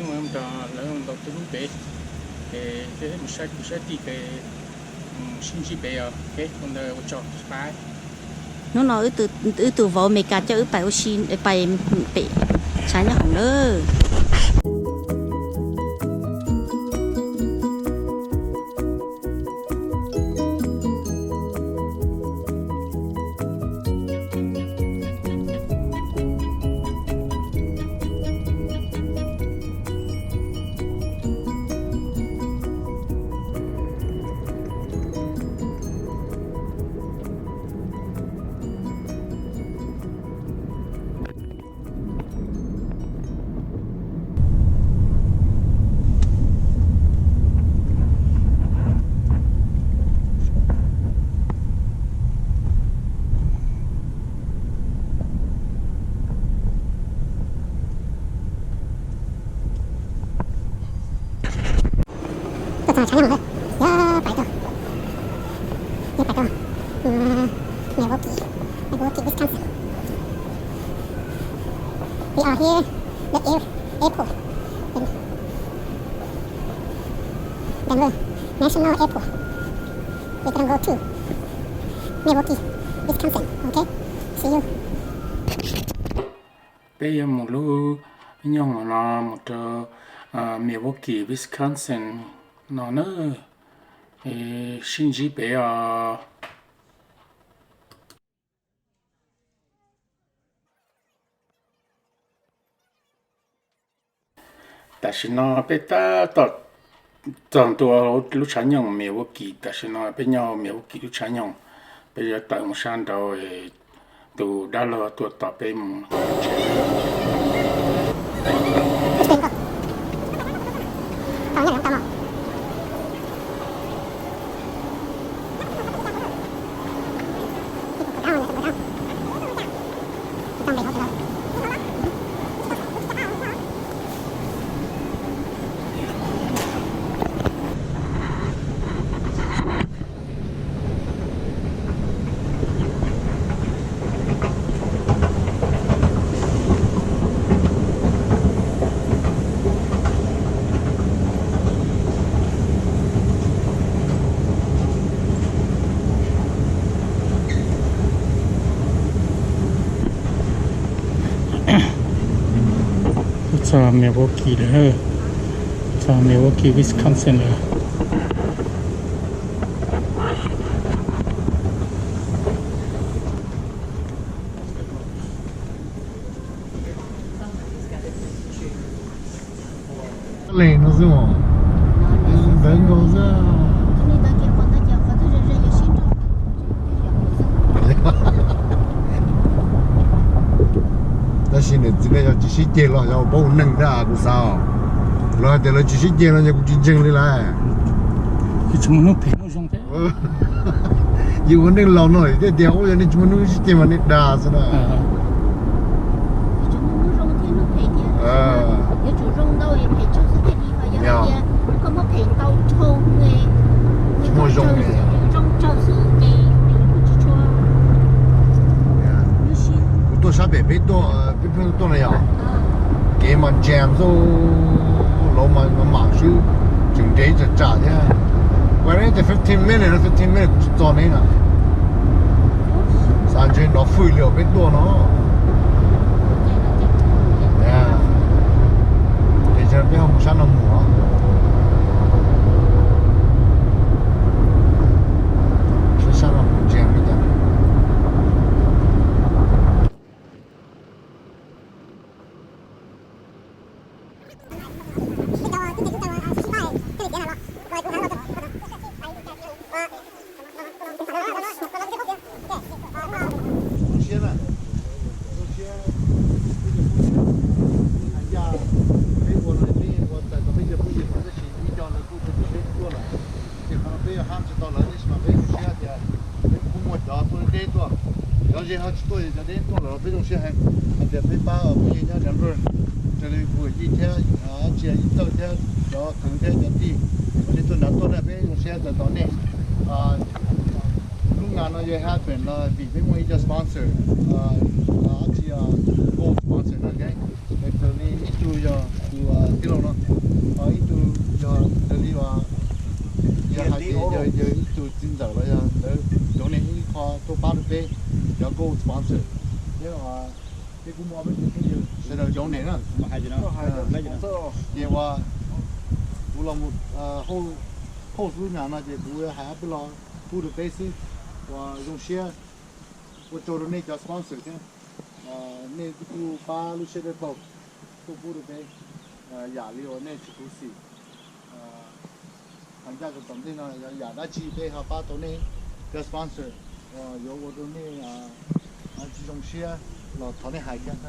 Lawv ntaus tus lub pem, ces mus saib kwv saib tij pem, sib ntsib pem os. Ua ntawd ua tsaug, bye. Hnub no wb tus vauv Amelikas coj wb pais ua si, pais pem tshav nyob hoom lawm. Tuaj txog tshav nyoog lawm, yuav pais rau, yuav pais rau Milwaukee, Milwaukee, Wisconsin. We are here, the air, airport, Denver National Airport. We're gonna go to Milwaukee, Wisconsin. Okay, see you. Peb yuav mus lub nyoog no mus rau Milwaukee, Wisconsin no na. Sib ntsib pem os. Tam sim no peb tab tom txog ntua lub tshav nyoog Milwaukee. Tam sim no peb nyob Milwaukee lub tshav nyoog, peb yuav tawm mus sab nraud, tus dab laug tuaj tos peb mus. Txog Milwaukee lawm, txog Milwaukee, Wisconsin lawm. Leej no xwb os, ntawv nkaus xwb. Tab sis niam txiv nej yog tsis sib ceg los yog paub ua neej thiab kuv xav os. Lawv hais tias lawv tsis sib ceg no yog kuv tsis ntseeg li lawm. Yus ua neej laus no thiaj tias ua yog nej tsis muaj hnub sib ceg mas nej dag xwb na. Tsis muaj zoo li. Kuv tuaj sab pem peb tuaj, peb pheej tuaj na yom. Kev mas jam xwb, lawv mas mam mam swb, tseem nres ib tsam tsam thiab. Kuv tias fifteen minutes, fifteen minutes kuv tsis txog neb na. Xav ntshe nov fwj li os peb tuaj no. Ces peb ho mus sab no mus os. Sab sab no mus jam li cas. Zoo siab na, zoo siab peb cov phooj ywg hais tias peb ua no peb ua txais tau peb cov phooj ywg no tab sis ib co lawv kuj tsis tuaj lawm. Ces qhov no peb yuav hab tsis tau lawv tab sis mas peb zoo siab tias peb kuj muaj cov tuaj deb tuaj, cov ze ho tsis tuaj, cov deb tuaj lawm peb zoo siab heev. Hais tias peb pab phooj ywg nyob Denver, raws li kuv yij thiab, tsis yog yij Txawj thiab cov kwv thiab cov tij uas nej tuaj nrad tuaj na peb zoo siab txais tos nej. Lub nga no yog happen no vim peb muaj ib co sponsor, dab tsi, gold sponsor no, raws li ib tug yog Tij laug no, ib tug yog raws li uas yog hais tias yog ib tug txiv ntxawm los yog ntawd, cov neeg ib qho tuaj pab rau peb, cov gold sponsor, thiab peb kuj muaj ob peb tug phooj ywg sawv daws cov neeg na. Ces uas kuv los mus hauj lwm no ces kuv hais ob peb lo pub rau peb xwb, uas zoo siab ua tsaug rau nej cov sponsor thiab. Nej kuj pab lub siab dawb paug tuaj pub rau peb yam li uas nej tsis khuv xim. Hais ncaj rau tom ntej no yog yam dab tsi peb ho pab tau nej, cov sponsor uas yuav ua rau nej tsis zoo siab los thov nej hais thiab.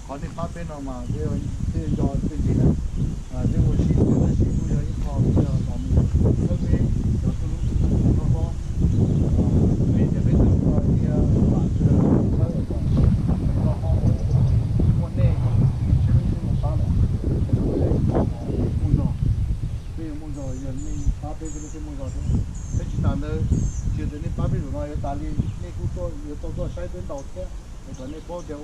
Qhov nej pab peb no mas peb nco txij ntsim na. Peb ua si tab sis kuj yog ib qho kuj yog los mus txhawb peb cov tuaj lub tub hlob hlob. Vim tias peb tug ua ib vam sawv daws txhawb kom loj hlob muaj nej siab lub siab zoo pab lawm, peb yuav muaj zog, peb yuav muaj zog yog nej pab peb, peb thiaj muaj zog thiab. Thiab tsis tas ntawd, tsis tias nej pab peb zaum no yuav tas li, nej kuj yuav tau tuaj saib peb ntaus thiab, es kom nej paub tias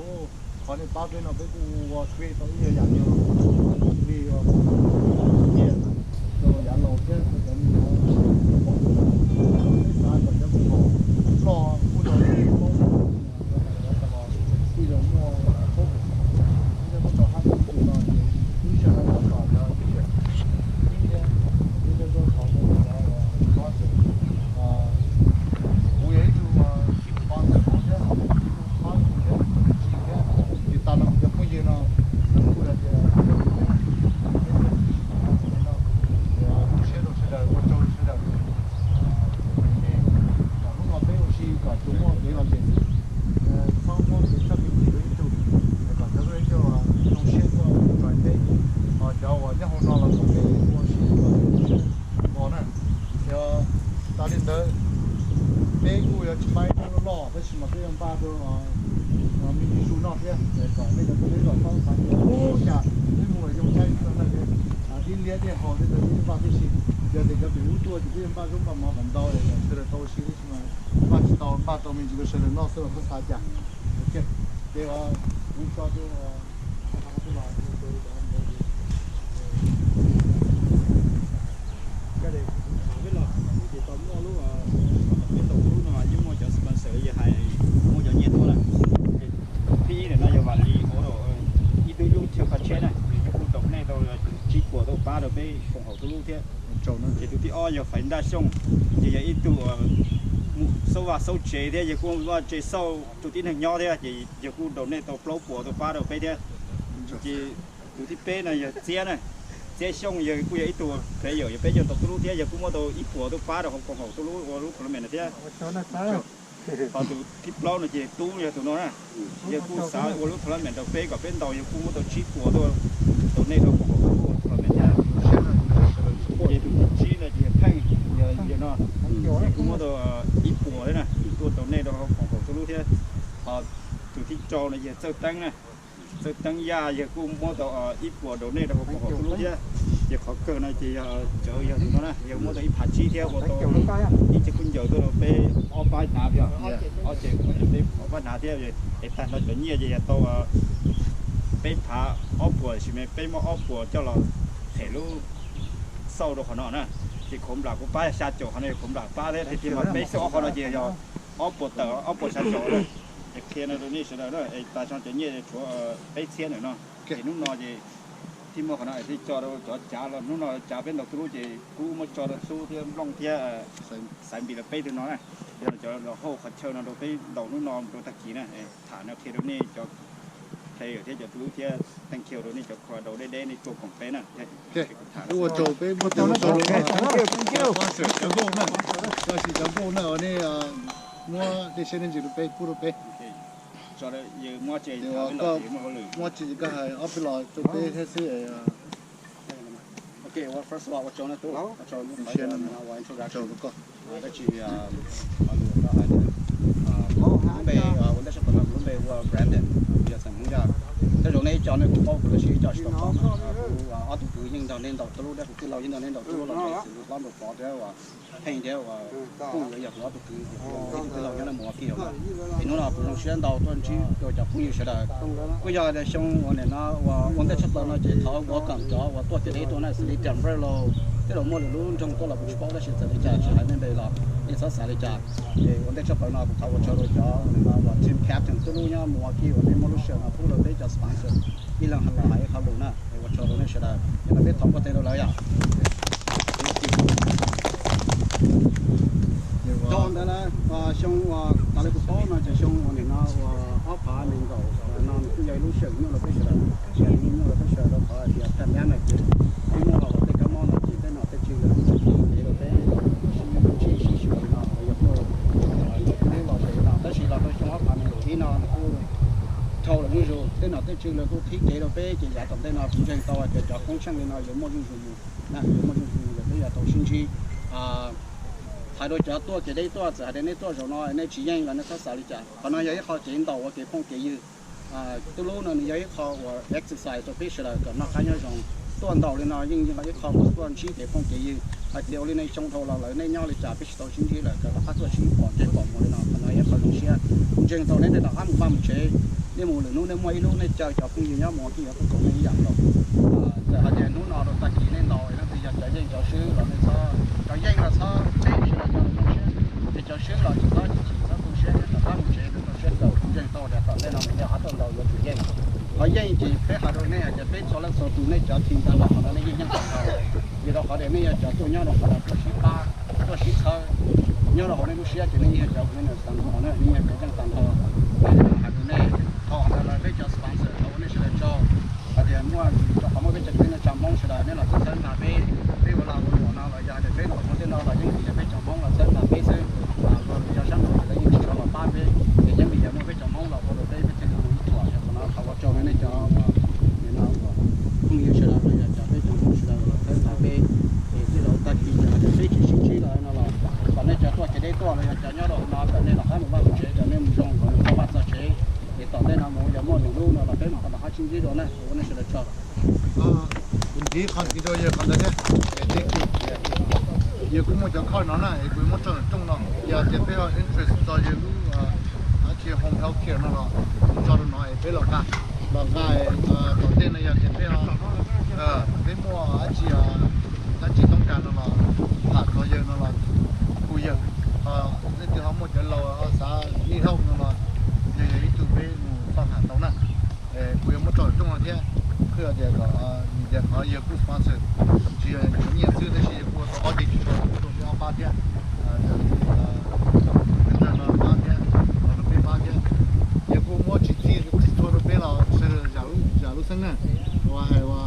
qhov nej pab peb no peb kuj ua create tau ib yam yam li tias rau yav laus thiab rau cov me nyuam pom, peb xav kom cov me nyuam loj kuj yog paub, kuj yog muaj paub, kuj yog muaj hab tus no ces ib sij hawm no kom cov ib thiab ib thiab tuaj thov kuv cov uas kuv yog ib tug sponsor kuv thiab, ib tug pab kuv thiab, tsis thiab, ces tas no kuv cov phooj ywg no lawv kuj hais tias peb no zoo siab rau sawv daws, ua tsaug sawv daws. Nej kom hnub no peb ua si kom tsuas muaj kev lom zem xwb, txhob muab kev txhawj kev chim rau ib tug, kom cov lub neej zoo siab tuaj rau peb, ho cov uas nyob hauv no los kom peb ua si kom zoo siab nkaus na. Yog tas li ntawd, peb kuj yuav tsis npaj ib lub loj, tab sis mas peb yuav npaj rau me ntsis zus noj thiab, kom nej cov phooj ywg los txhob xav tias ub cas peb mus zoo saib no na, ib liab dej haus tej ntawd peb vaj tib si. Yog tias cov pem ub tuaj ces peb yuav npaj zaub npaj mov kom ntau es kom sawv daws tau ua si, tab sis mas npaj tsis tau, npaj tau me ntsis rau sawv daws noj xwb los txhob xav cas. Ces kuv tso rau peb los, ces tau muaj lub, peb ntaus lub no yeej muaj cov sponsor yog hais muaj cov nyiaj tuaj na. Thib ib no yog Vam Lis ua ib tug yub chaw kho tsheb na, nws kuj donate tau tsib puas tuaj pab rau peb koom haum Tub Lub thiab. Ces tus thib ob yog Faiv Ntaj Xyooj, ces yog ib tug xauj vaj xauj tsev thiab yog kuj vaj tsev xauj rau tib neeg nyob thiab, ces yog kuj donate tau plaub puas tuaj pab rau peb thiab. Ces tus thib peb no yog Txiab na, Txiab Xyooj yog kuj yog ib tug player yog peb coj ntaus Tub Lub thiab, yog kuj muab tau ib puas tuaj pab rau hauv koom haum Tub Lub ua lub tournament no thiab. Ho tus thib plaub no ces Tub yog tus no na, yog kuj xav ua lub tournament rau peb kom peb ntaus, yog kuj muab tau tsib puas tuaj donate rau koom haum Tub Lub ua tournament thiab. Ces tus thib tsib no ces yog Theej, yog no, yog kuj muab tau ib puas thiab na, tuaj donate rau hauv koom haum Tub Lub thiab. Ho tus thib rau no yog Txawj Teeb na, Txawj Teeb Yaj yog kuj muab tau ib puas donate rau hauv koom haum Tub Lub thiab. Ces qhov kawg no ces yog cawv yog tus no na, yog muab tau ib phav tsib thiab ua tau ib ce khaub ncaws tuaj rau peb ob pab hnav, ob ce, peb ob pab hnav thiab. Es tag nrho cov nyiaj ces yog tau peb phav ob puas, sis mas peb muab ob puas coj los them lub xauj rau qhov no na. Ces Khuv Nplam kuv pab xya caum, qhov no yog Khuv Nplam pab thiab, ces mas peb xauj ob qhov no ces yog ob puas tawm ob puas xya caum. Es qhia no rau nej sawv daws na, es tas no cov nyiaj tshuav peb txhiab ntawm no. Ces hnub no ces thiaj muaj qhov no es thiaj tso rau cov cav los hnub no cav peb ntaus Tub Lub ces kuj muab tso rau Tub thiab Nplooj thiab Xaiv Npis los peb tug no na. Yog cov los hauj qhov chaw no rau peb ntaus hnub no rau tag kis na. Tham no qhia rau nej cov player thiab cov Tub Lub thiab thank you rau nej cov kho daus deb deb nej tuaj koom peb na. Ua tsaug peb muab tes ua tsaug rau sponsor cov nkauj na, tab sis cov nkauj na uas nej muab tej siab tej ntsws rau peb pub rau peb. Muab tsis koj hais ob peb los rau peb thiab xwb. Ok, well, first of all, ua tsaug na Tub, ua tsaug, ua tsaug rau koj. Tab sis lub npe ua ntej sab tom no kuv lub npe hu ua Brandon, kuv yog xeem Hmoob Yaj. Tej zaum nej ib co nej kuj paub kuv tab sis ib co tsis tau paub na. Kuv ob tug Kuv yeej nrog nej ntaus tub lub, dab kuv tij laug yeej nrog nej ntaus tub lub los ntawm xws li Pab Nraug Pov thiab uas Pheej thiab uas Phooj Ywg yog kuv ob tug kwv, kuv ob tug tij laug nyob nej mus ua kiag yom. Es hnub no kuv zoo siab ntau tuaj ntsib rau cov phooj ywg sawv daws. Kuj yog tias xyoo uas nim no uas ua ntej tshaj plaws no ces thov welcome cov uas tuaj kev deb tuaj na, xws li Denver los tej zaum muaj lwm lub nroog tuaj los kuv tsis paub, tab sis txawm li cas tsis hais nej npe los nej txhob xav li cas. Es ua ntej tshaj plaws no kuv thov ua tsaug rau cov nim no uas team captain tub lub nyob mus ua kiag uas nej muaj lub sij hawm no pub rau peb cov sponsor ib leeg los hais ib qho lus na. Es ua tsaug rau nej sawv daws, yog no peb thov npuaj teg rau lawv yom. Rau ntawd na, xyoo uas tas li kuv paub no ces xyoo uas nim no uas ob phav nees nkaum no nws kuj yog ib lub sij hawm nyuaj rau peb sawv daws, nyuaj rau peb sawv daws rau qhov tias pandemic ces twb muaj los tej kab mob no ces tej nom tej tswv lawv kuj tsis tau kev rau peb sib ntsib sib xyuas li no los yog muaj ib tug tub lub los ces no, tab sis los rau xyoo ob phav nees nkaum ib no nws kuj dhau lawm zuj zus, tej nom tej tswv lawv kuj qhib kev rau peb ces yav tom ntej no kuv ntseeg tau hais tias cov koob tsheej li no yuav muaj zuj zus mus, yuav muaj zuj zus mus, peb yuav tau sib ntsib. Hais rau cov tuaj kev deb tuaj, txawm hais tias nej tuaj zaum no nej tsis yeej los nej txhob xav li cas, qhov no yog ib qho kev ntaus ua kev phooj kev ywg. Tub lub no nws yog ib qho uas exercise rau peb sawv daws kom noj qab nyob zoo. Tuaj ntaus li no yeej yog ib qho uas tuaj ntsib kev phooj kev ywg. Hais tias ua li no xyoo dhau los lawm nej nyob li cas peb tsis tau sib ntsib lawm, kom rov qab tuaj sib pom ntsej pom muag li no, qhov no yog ib qho zoo siab. Kuv ntseeg tau nej tej rov qab mus vaj mus tsev, nej mus lwm hnub nej muaj ib lub nej caw cov phooj ywg nyob mus ua kiag yuav tuaj koom nej ib yam nkaus. Txawm hais tias hnub no rau tag kis nej ntaus leej twg yog cov yeej cov swb los nej txhob, cov yeej los txhob, peb sawv daws nyob zoo siab, ces cov swb los tsis txhob chim txhob tu siab thiab rov qab mus tsev rau siab kawm. Kuv ntseeg tau tias tom ntej no nws yog qhov tuaj ntaus yuav tsum yeej. Qhov yeej ces peb hais rau nej hais tias peb txhua leej txhua tus nej cov team tag nrho qhov no nej yeej yeej tag nrho, vim rau qhov tias nej yog cov tuaj nyob rau qhov no tuaj sib pab, tuaj sib txhawb, nyob rau hauv nej lub siab ces nej yeej yog cov winners tag nrho na, nej yeej yog cov yeej tag nrho. Hais rau nej, thaum ntawd lawv peb cov sponsor thov ua nej sawv daws tsaug, hais tias muaj, rau qhov muaj peb cov kwv tij neej tsa Hmoob sawv daws nej los txhawb nqa peb, peb ua lag ua luam no los yog hais tias peb los ua tej no los yeej vim yog peb cov Hmoob los txhawb nqa peb xwb. Luag lwm yog sab nraud ces lawv yeej tsis tshua los pab peb, ces yeej vim yog muaj peb cov Hmoob los ua rau peb, peb thiaj li mus ib txhua. Yog qhov no thov ua tsaug rau nej cov, nim no uas phooj ywg sawv daws los yog cov peb cov Hmoob sawv daws los txhawb nqa peb. Es tej zaum tag kis txawm hais tias peb tsis sib ntsib lawm no los kom nej cov tuaj kev deb tuaj los yog cov nyob rau hauv no kom nej rov qab mus vaj mus tsev, kom nej mus zoo, kom nej txog vaj txog tsev. Es tom ntej no mus yog muaj lwm lub no los peb mam rov qab sib ntsib dua na, ua nej sawv daws tsaug. Kuv nrhiav qhov nrhiav rau yawg qhov ntawd thiab. Yawg kuj muaj cov card no na, es kuv muab tso rooj no, yog tias peb ho interest txog yawg lub dab tsi home health care no los kuv tso rau no es peb los nqa, los nqa. Tom ntej no yog tias peb, peb muaj dab tsi, dab tsi toob kas no los tham txog yawg no los hu yawg. Leej twg ho muaj cov laus xav need help no los yawg yog ib tug peb mus faj tham tau na. Kuv yuav muab tso rooj no thiab, qhia tias kom, tias qhov yawg kuj sponsor, tsis yog cov nyiaj xwb tab sis yawg kuj ua tau ob ceg tsis tau rau peb ob pab thiab, peb pab thiab, los rau peb pab thiab. Yawg kuj muab tsis txi tsis txhua rau peb los sawv daws zam lub xeeb na. Ua hais ua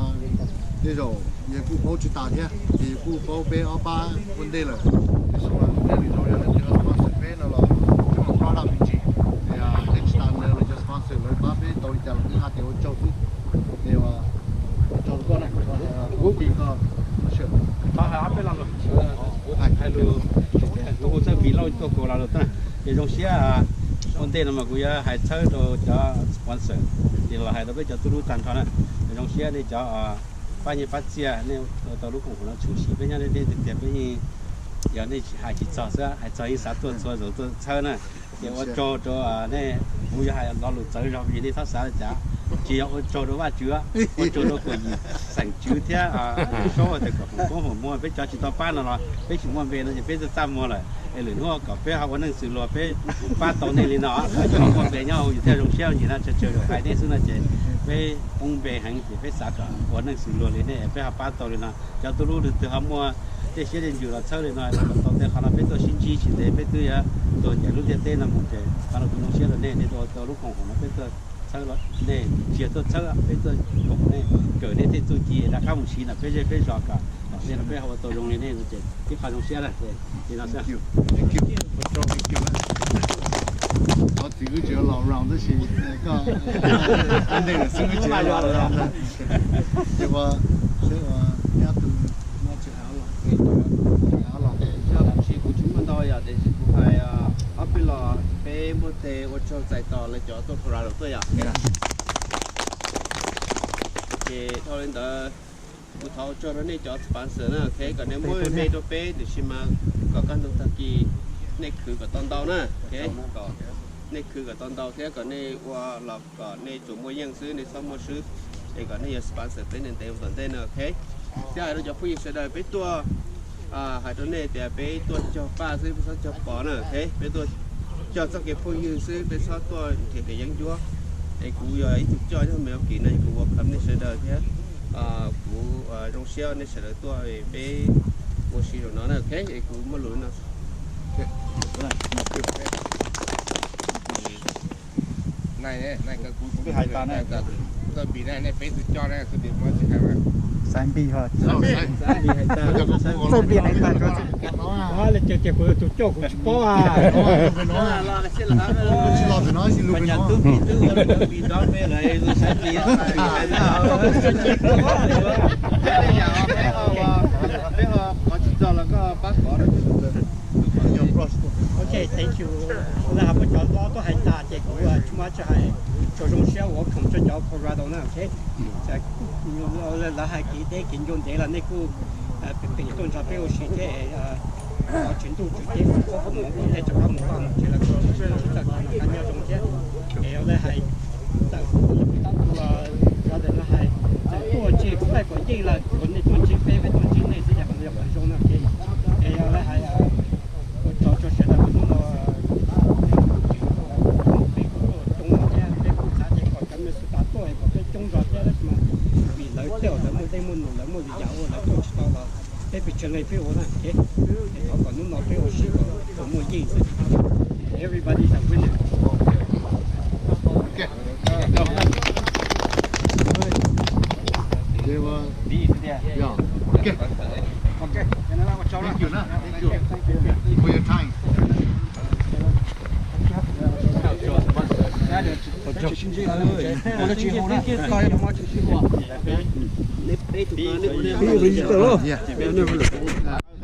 tej zaum yawg kuj paub tsis tas thiab, ces yawg kuj paub peb ob pab ua ntej lawm. Tab sis mas nej lwm zaus yog leej twg sponsor peb no los coj los pab dab me ntsis, peb tsis tas ntawd lawv cov sponsor lawv pab peb tau li cas los peb hais tias ua tsaug xwb. Ces ua tsaug rau koj na, kuv kis koj, thov hais ob peb lo lus, hais lus, kuv hu txawj Mis Lauj tuaj kuv lo lus na. Ces zoo siab ua ntej no mas kuv yuav hais txhawb rau cov sponsor, ces los hais rau peb cov tub lub tag nrho na. Zoo siab nej cov pab nyiaj pab txiaj, nej ua tau lub koom haum no tshwm sim peb nyob deb deb tiag tiag, peb yeej, yog nej hais tsis txog xwb, hais txog yeej xav tuaj txhua zaus tuaj txhawb na. Ces ua tsaug rau nej, kuv yuav hais lo lus txawv zog vim nej txhob xav li cas, tsis yog ua tsaug rau Vajtswv, ua tsaug rau kuam yim xeem tswv thiab Saub tias kom foom koob foom muag, peb cov tsis tau pab no los peb tsis muaj npe no ces peb txaj txaj muag lawm. Es lwm hnub kom peb ho ua neej xws luag peb pab tau nej li no, muaj npe nyob hauv yus thiaj zoo siab ncig na, tsawg tsawg zaus hais nej xwb no ces peb poob npe heev ces peb xav kom ua neej xws luag li nej peb ho pab tau li no. Cov tub lub leej twg ho muaj tej siab tej ntsws los txhawb li no kom tau tej qhov no peb tuaj sib ntsib tsis ntev peb twb yuav tuag ncaim lub ntiaj teb no mus ces qhov no kuv zoo siab rau nej, nej tuaj ua tau lub koom haum no peb tuaj txhawb nej, tsis yog tuaj txhawb peb tuaj koom nej, kawm nej tej txuj ci rov qab mus siv ntawm peb zej peb zos kom tom ntej no peb ho ua tau zoo li nej no ces ib qho zoo siab na. Ces li no xwb. Qhov txiv wb tseem los round tab sis koj ntej lawm xwb wb tseem los round ntag. Ces ua, seb ua, nyob tus no tsis hais los, hais los. Yog tab sis kuv tsis muaj ntau yom, tiam sis kuv hais ob peb lo, peb npuaj teg ua tsaug txais tos lawv cov tuaj Colorado tuaj yom. Ces dhau li ntawd, Kuv thov ua tsaug rau nej cov sponsor na, ok, kom nej muab me rau peb, tiam sis mas kom kaj ntug tag kis nej khwv kom tau ntau na, ok, kom nej khwv kom tau ntau thiab kom nej ua los kom nej tsuas muaj yeej xwb, nej txhob muaj swb, es kom nej yuav sponsor peb ntev ntev mus tom ntej na, ok. Thiab hais rau cov phooj ywg sawv daws, peb tuaj hais rau nej tias peb tuaj cog paj xwb, peb txhob cog pov na, ok, peb tuaj cog txoj kev phooj ywg xwb, peb txhob tuaj nrhiav kev yeeb ncuab. Es kuv yog ib tug coj nyob Milwaukee no, kuv welcome nej sawv daws thiab kuv zoo siab nej sawv daws tuaj peb ua si zaum no na, ok, es kuv muaj lus li no. Txawj Npis hais tas, txawj Npis hais tas, txawj Npis hais tas, tus coj kuv tsis paub. Ok, thank you. Lawv hais muab cov hlob tuaj hais tas ces kuv tsis muaj dab tsi hais, tsuas zoo siab ua welcome rau cov Colorado na, ok. Lawv hais kev deb kev ncua ntev los nej kuj pem tuaj nrog peb ua si thiab. Thov Tswv Ntuj Tswv Cev foom koob foom hmoov kom nej rov qab mus vaj mus tsev los kuj sib txawj qhov no qab nyob zoo thiab. Es lawv hais txawm tus brother no hais txawm tuaj tsis paub kom yeej los nej tuaj ntsib peb, peb tuaj ntsib nej xwb ces qhov no yog qhov zoo na, ok. Es lawv hais ua tsaug rau sawv daws hnub no peb kuj coob thiab, peb kuj xav tias kom cov Minnesota tuaj es kom peb coob zog thiab, tab sis mas vim lawv tej zaum lawv muaj dej muaj num, lawv muaj lwm yam ua lawv tuaj tsis tau los peb pes tsawg leej peb ua na, ok. Es thov kom hnub no peb ua si kom muaj yeej xwb. Everybody's a winner. Yeah. Okay. Okay. Thank you, na. Thank you. Thank you for your time. Yeah.